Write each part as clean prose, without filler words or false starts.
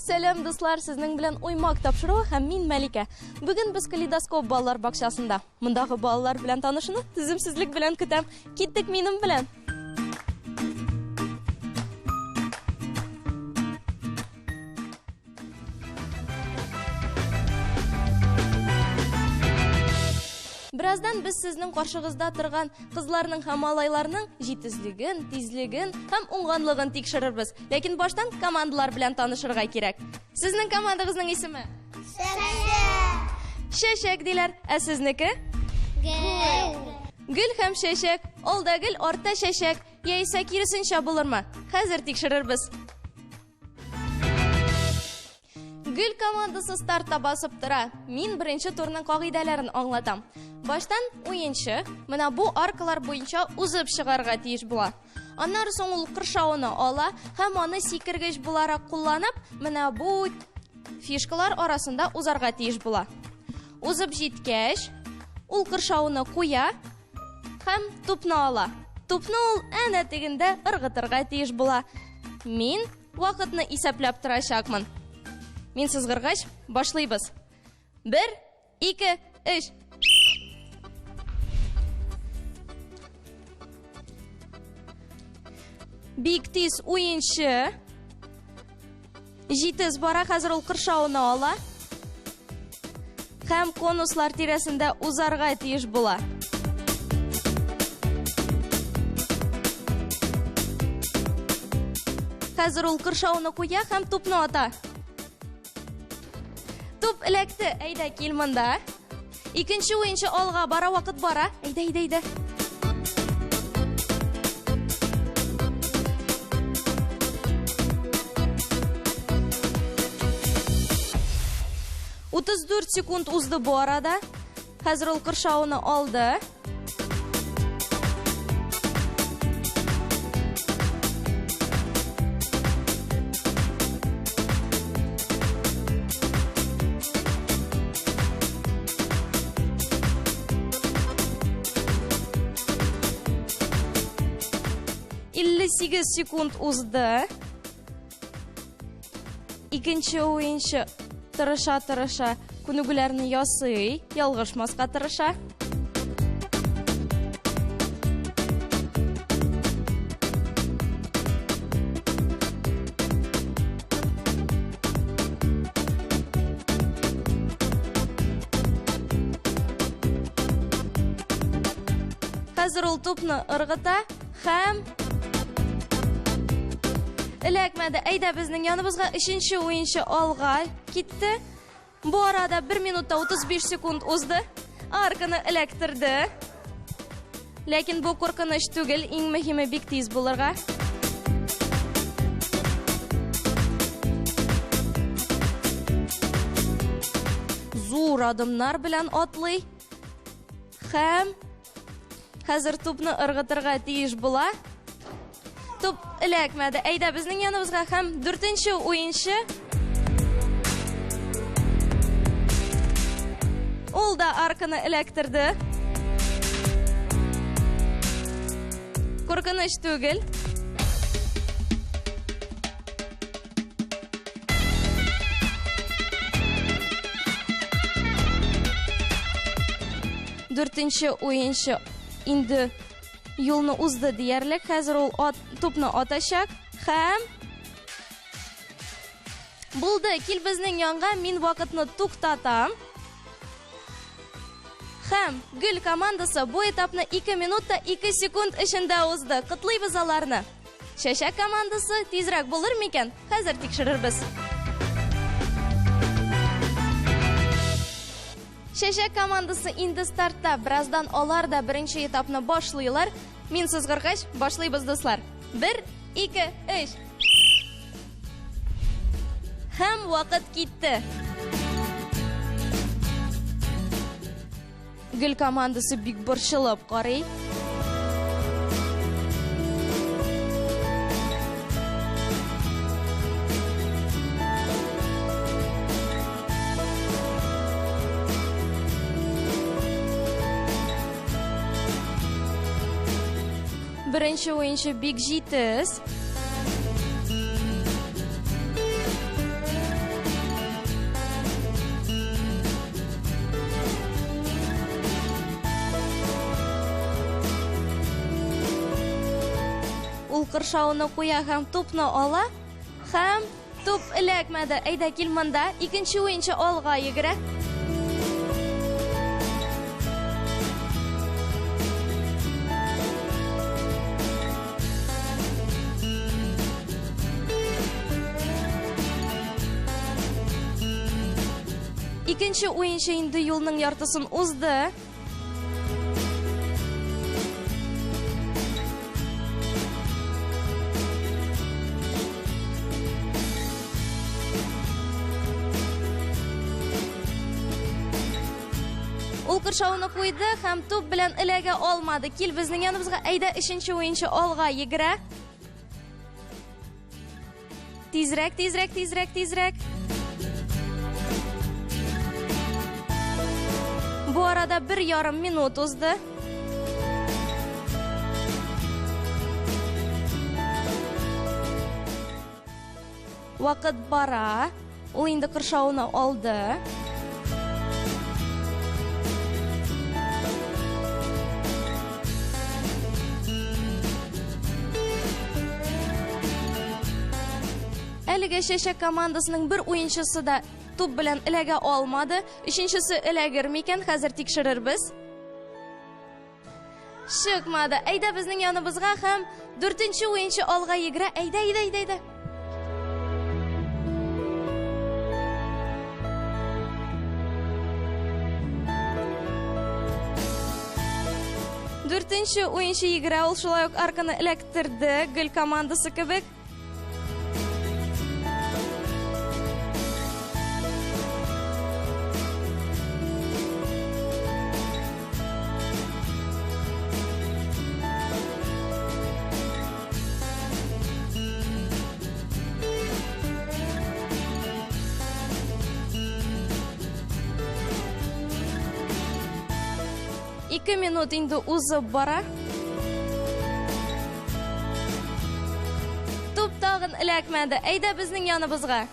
Сәлам, дуслар, сезнең белән Уймак тапшыруы һәм мин Мәликә. Бүген без Калейдоскоп балалар бакчасында. Мондагы балалар белән танышуны түземсезлек белән көтәм. Киттек минем белән. Бераздан без сезнең каршыгызда торган кызларның һәм малайларның җитезлеген, тизлеген һәм уңганлыгын тикшерербез. Ләкин баштан командалар белән танышырга кирәк. Сезнең командагызның исеме? Чәчәк. Чәчәк диләр. Ә сезнеке? Гөл. Гөл һәм чәчәк. Алда гөл, артта чәчәк. Яисә киресенчә булырмы? Хәзер тикшерербез. Гөл командасы стартта басып тора. Мин беренче турның кагыйдәләрен аңлатам. Баштан уенчы менә бу аркалар буенча узып чыгарга тиеш була. Аннары соң ул кыршауны ала һәм аны сикергеч буларак кулланып, менә бу фишкалар арасында узарга тиеш була. Узып җиткәч, ул кыршауны куя һәм тупны ала. Тупны ул әнә тегендә ыргытырга тиеш була. Мин вакытны исәпләп торачакмын. Мин сызгыргач, башлыйбыз. Бер, ике, өч. Бик тиз уенчы. Җитез бара, хәзер ул кыршауны ала. Һәм конуслар тирәсендә узарга тиеш була. Хәзер ул кыршауны куя һәм тупны ата. Туп эләкте. Әйдә, кил монда. Икенче уенчы алга бара, вакыт бара. Әйдә, әйдә, әйдә. 34 секунд узды бу арада. Хәзер ул кыршауны алды. 58 секунд узды. Икенче уенчы тырыша-тырыша күнегүләрне ясый, ялгышмаска тырыша. Хәзер ул тупны ыргыта һәм эләкмәде. Әйдә безнең яныбызга өченче уенчы алга китте. Бу арада 1 минутта 35 секунд узды. Арканы эләктерде. Ләкин бу куркыныч түгел, иң мөһиме бик тиз булырга. Зур адымнар белән атлый. Һәм хәзер тупны ыргытырга тиеш була. Туп эләкмәде. Әйдә безнең яныбызга һәм дүртенче уенчы. Ул да арканы эләктерде. Куркыныч түгел. Дүртенче уенчы инде юлны узды диярлек. Хәзер ул ат, тупны атачак һәм Булды, кил безнең янга, мин вакытны туктатам. Һәм Гөл командасы бу этапны 2 минутта 2 секунд эчендә узды. Котлыйбыз аларны. Чәчәк командасы тизрәк булыр микән? Хәзер тикшерербез. Чәчәк командасы инде стартта. Бераздан алар да беренче этапны башлыйлар. Мин сызгыргач, башлыйбыз, дуслар. Бер, ике, өч. Һәм вакыт китте. Гөл командасы бик борчылып карый. Беренче уенчы бик җитез. Ул кыршауны куя һәм тупны ала һәм туп эләкмәде. Әйдә кил монда. Икенче уенчы алга йөгерә. Икенче уенчы инде юлның яртысын узды. Ул кыршауны куйды һәм туп белән эләгә алмады. Кил безнең яныбызга, әйдә өченче уенчы алга йөгерә. Тизрәк, тизрәк, тизрәк, тизрәк. Бу арада бер ярым минут узды. Вакыт бара. Ул инде кыршауны алды. Әлеге Чәчәк командасының бер уенчысы да туп белән эләгә алмады. Өченчесе эләгер микән, хәзер тикшерербез. Чыкмады. Әйдә безнең яныбызга һәм дүртенче уенчы алга йөгерә. Әйдә, әйдә, әйдә, әйдә. Дүртенче уенчы йөгерә, ул шулай ук арканы эләктерде, гөл командасы кебек. Ике минут инде узып бара. Туп тагын эләкмәде. Әйдә безнең яныбызга.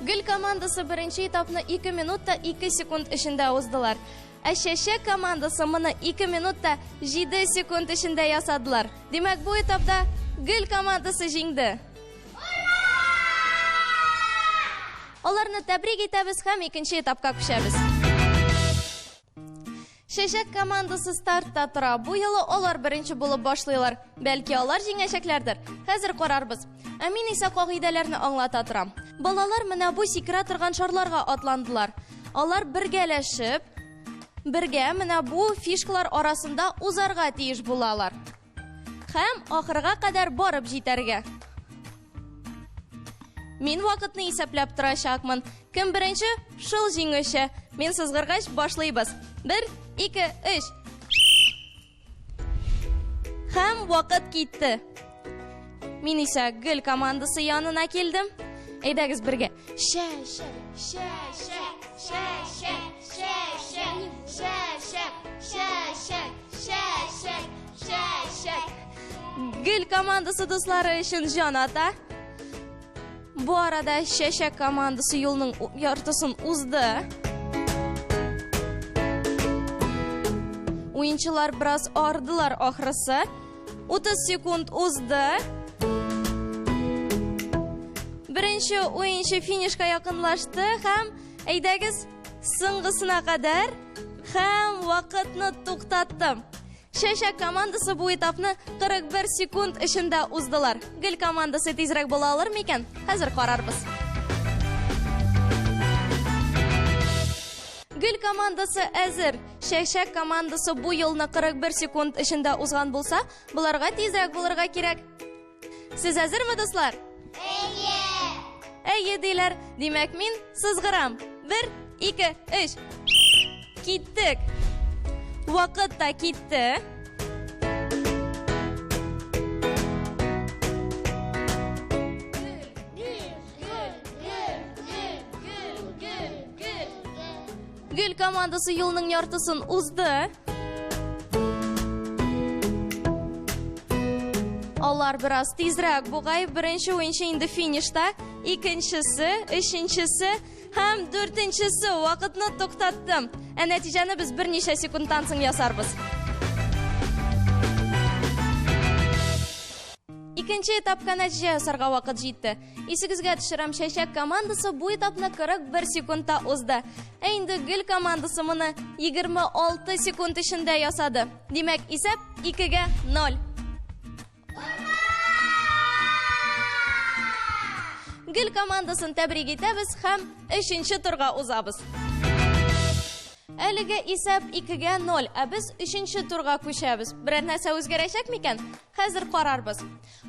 Гөл командасы беренче этапны 2 минутта 2 секунд эчендә уздылар. Ә Чәчәк командасы моны 2 минутта 7 секунд эчендә ясадылар. Димәк, бу этапта Гөл командасы җиңде. Аларны тәбрик итәбез һәм икенче этапка күчәбез. Чәчәк командасы стартта тора. Бу юлы алар беренче булып башлыйлар. Бәлки алар җиңәчәкләрдер. Хәзер карарбыз. Ә мин исә кагыйдәләрне аңлата торам. Балалар менә бу сикерә торган шарларга атландылар. Алар бергәләшеп, бергә менә бу фишкалар арасында узарга тиеш булалар. Һәм ахырга кадәр барып җитәргә. Мин вакытны исәпләп торачакмын. Кем беренче, шул җиңүче. Мин сызгыргач башлыйбыз. Бер, ике, өч. Һәм вакыт китте. Мин исә гөл командасы янына килдем. Әйдәгез бергә. Шә, шә, шә, шә, шә, шә, шә, шә, шә, шә, шә, шә, шә, шә, шә, шә. Гөл командасы дуслары өчен җан ата. Бу арада Чәчәк командасы юлның яртысын узды. Уенчылар бераз ардылар ахрысы. 30 секунд узды. Беренче уенчы финишка якынлашты һәм әйдәгез соңгысына кадәр һәм вакытны туктаттым. Чәчәк командасы бу этапны 41 секунд эчендә уздылар. Гөл командасы тизрәк була алыр микән? Хәзер карарбыз. Гөл командасы әзер. Чәчәк командасы бу юлны 41 секунд эчендә узган булса, боларга тизрәк булырга кирәк. Сез әзерме, дуслар? Әйе! Әйе, диләр. Димәк, мин сызгырам. Бер, ике, өч. Киттек. Вакыт та китте. Гөл командасы юлның яртысын узды. Алар бераз тизрәк бугай. Беренче уенчы инде финишта. Икенчесе, өченчесе һәм дүртенчесе вакытны туктаттым. Ә нәтиҗәне без берничә секундтан соң ясарбыз. Икенче этапка нәтиҗә ясарга вакыт җитте. Исегезгә төшерәм, Чәчәк командасы бу этапны 41 секундта узды. Ә инде Гөл командасы моны 26 секунд эчендә ясады. Димәк, исәп 2-гә 0. Гөл командасын тәбрик итәбез һәм өченче турга узабыз. Әлеге исәп 2-гә 0, ә без өченче турга күчәбез. Берәр нәрсә үзгәрәчәк микән? Хәзер карарбыз.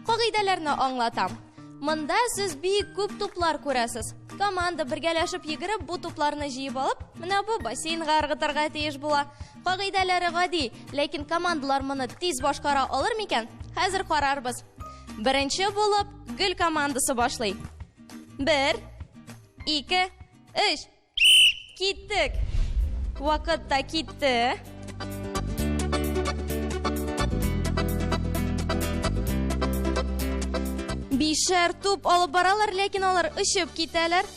Кагыйдәләрне аңлатам. Монда сез бик күп туплар күрәсез. Команда бергәләшеп йөгереп бу тупларны җыеп алып, менә бу бассейнга ыргытырга тиеш була. Кагыйдәләре гади, ләкин командалар моны тиз башкара алыр микән? Хәзер карарбыз. Беренче булып Гөл командасы башлый. Бер, ике, өч. Киттек. Вакыт та китте. Бишәр туп алып баралар, ләкин алар очып китәләр.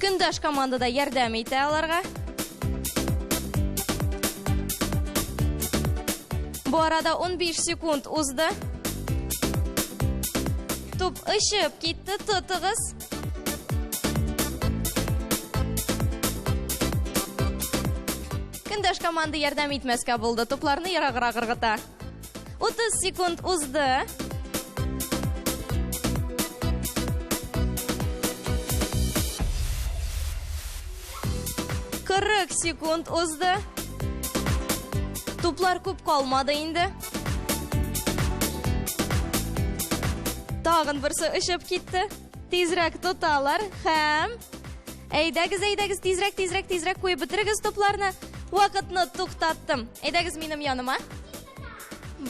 Көндәш команда да ярдәм итә аларга. Бу арада 15 секунд узды. Туп очып китте, тотыгыз. Көндәш команда ярдәм итмәскә булды. Тупларны ераграк ыргыта. 30 секунд узды. Кырык секунд узды. Туплар күп калмады инде. Тагын берсе очып китте. Тизрәк тоталар һәм әйдәгез, әйдәгез, тизрәк, тизрәк, тизрәк куеп бетерегез тупларны. Вакытны туктаттым. Әйдәгез минем яныма.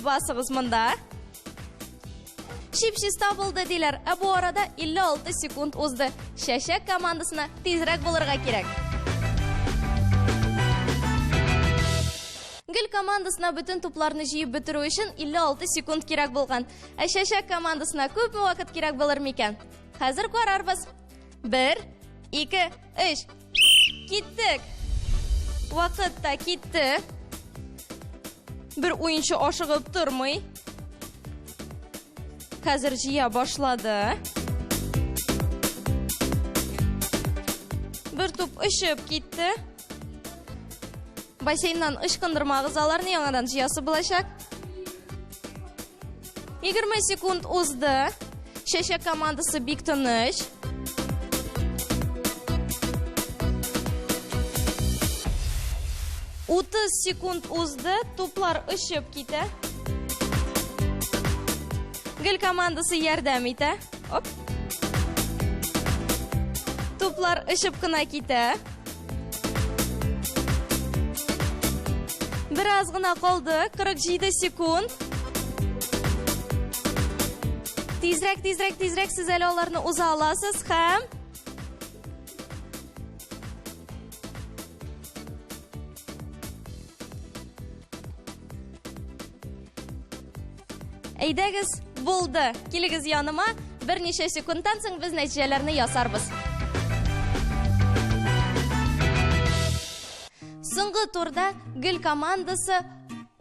Басыгыз монда. Чип-чиста булды диләр. Ә бу арада 56 секунд узды. Чәчәк командасына тизрәк булырга кирәк. Гөл командасына бөтен тупларны җыеп бетерү өчен 56 секунд кирәк булган. Ә Чәчәк командасына күпме вакыт кирәк булыр микән? Хәзер карарбыз. 1, 2, 3. Киттек. Вакыт та китте. Бер уенчы ашыгып тормый. Хәзер җыя башлады. Бер туп очып китте. Бассейннан ычкындырмагыз аларны, яңадан җыясы булачак. 20 секунд узды. Чәчәк командасы бик тыныч. 30 секунд узды, туплар очып китә. Гөл командасы ярдәм итә. Оп. Туплар очып кына китә. Бераз гына калды, 47 секунд. Тизрәк, тизрәк, тизрәк сез әле аларны уза аласыз һәм Әйдәгез, булды. Килегез яныма. Берничә секундтан соң без нәтиҗәләрне ясарбыз. Соңгы турда Гөл командасы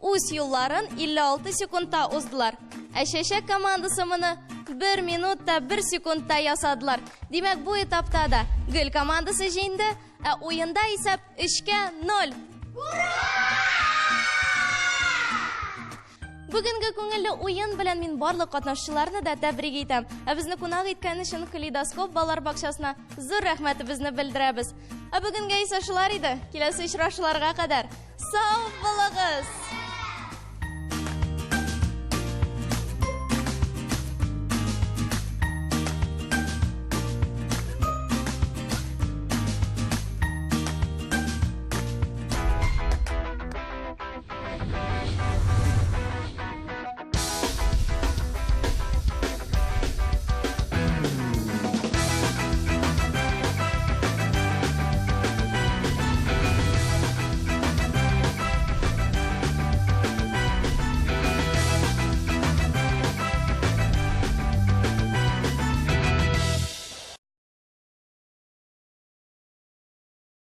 үз юлларын 56 секундта уздылар. Ә Чәчәк командасы моны 1 минутта 1 секундта ясадылар. Димәк, бу этапта да Гөл командасы җиңде, ә уенда исәп 3-кә 0. Бүгенге күңелле уен белән мин барлык катнашучыларны да тәбрик итәм. Ә безне кунак иткән өчен Калейдоскоп балалар бакчасына зур рәхмәтебезне белдерәбез. Ә бүгенгә исә шулар иде. Киләсе очрашуларга кадәр сау булыгыз!